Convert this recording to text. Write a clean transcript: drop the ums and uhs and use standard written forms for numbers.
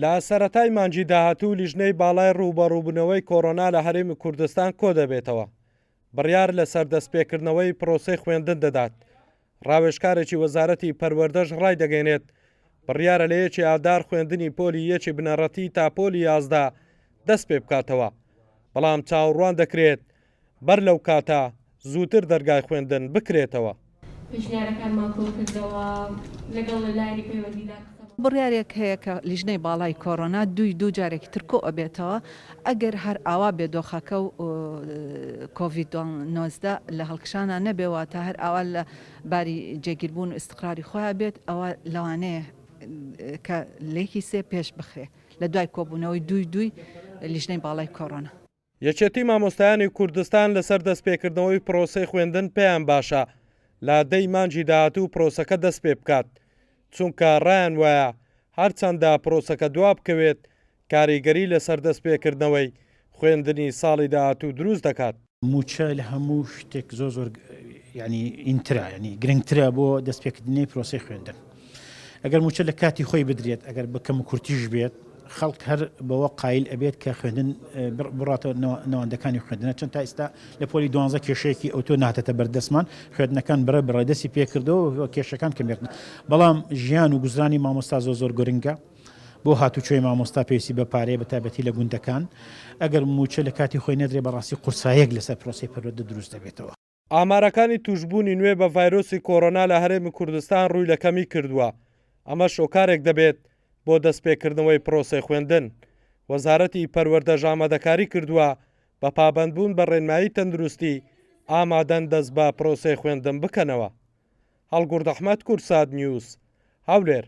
لە سەرەتای مانگی داهاتوو لیژنەی باڵای ڕووبەڕووبوونەوەی کۆرۆنا لە هەرێمی کوردستان کۆدەبێتەوە، بڕیار لەسەر دەستپێکردنەوەی پرۆسەی خوێندن دەدات. ڕاوێژکارێکی وەزارەتی پەروەردەش ڕایدەگەیەنێت، بڕیارە لە یەکی ئادار خوێندنی پۆلی یەکی بنەڕەتی تا پۆلی 11 دەستپێبکاتەوە، بەڵام چاوەڕوان دەکرێت بەر لەو کاتە زووتر دەرگای خوێندن بکرێتەوە. پێشنیارەکانمان کۆکردەوە، لەگەڵ لایەنی پەیوەندیدار قسەمان. بڕیارێک هەیە کە لیژنەی باڵای کۆرۆنا دووی دوو جارێکی تر کۆ ئەبێتەوە ئەگەر هەر ئاوا بێ دۆخەکە و کۆڤید 19 لە هەڵکشانا نەبێ واتە هەر ئاوا لە باری جێگیربوون و ئیستقراری خۆیا بێت ئەوە لەوانەیە کە لە یەکی سێ پێش بخرێ لە دوای کۆبوونەوەی دووی دووی لیژنەی باڵای کۆرۆنا. یەکێتی مامۆستایانی کوردستان لەسەر دەستپێکردنەوەی پرۆسەی خوێندن پێیان باشە لە دە ی مانگی داهاتوو پرۆسەکە دەستپێبکات، چونکە رایان وایە هەرچەندە پرۆسەکە دوابکەوێت کاریگەری لەسەر دەستپێکردنەوەی خوێندنی ساڵی داهاتوو دروست دەکات. مووچە لە هەموو شتێک زۆر زۆر یعنی ئینترە یعنی گرنگترە بۆ دەستپێکردنی پرۆسەی خوێندن. ئەگەر مووچە لە کاتی خۆی بدرێت ئەگەر بە کەم و کورتیش بێت خەڵک هەر بەوە قایل ئەبێت کە خوێندن بڕاتەوە ناوەندەکانی خوێندنە چەند تا ئێستا لە پۆلی دوانزە کێشەیەکی ئەوتۆ ناتەتە بەردەستمان خوێندنەکان بڕێ بڕێ دەستی پێکردەوە کێشەکان کەمێک بەڵام ژیان و گوزرانی مامۆستا زۆر زۆر گرنگە بۆ هاتوچۆی مامۆستا پێویستی بە پارەیە بە تایبەتی لە گوندەکان ئەگەر مووچە لە کاتی خۆی نەدرێ بەڕاستی قورسایەک لەسەر پرۆسەی پەروەردە دروست دەبێتەوە. ئامارەکانی تووشبوونی نوێ بە ڤایرۆسی کۆرۆنا لە هەرێمی کوردستان رووی لە کەمی کردووە، ئەمەش هۆکارێک دەبێت بۆ دەستپێکردنەوەی پرۆسەی خوێندن. وەزارەتی پەروەردەش ئامادەکاری کردووە بە پابەندبوون بە رێنمایی تەندروستی ئامادەن دەست بە پرۆسەی خوێندن بکەنەوە. هەڵگورد ئەحمەد، کوردسات نیوز، هەولێر.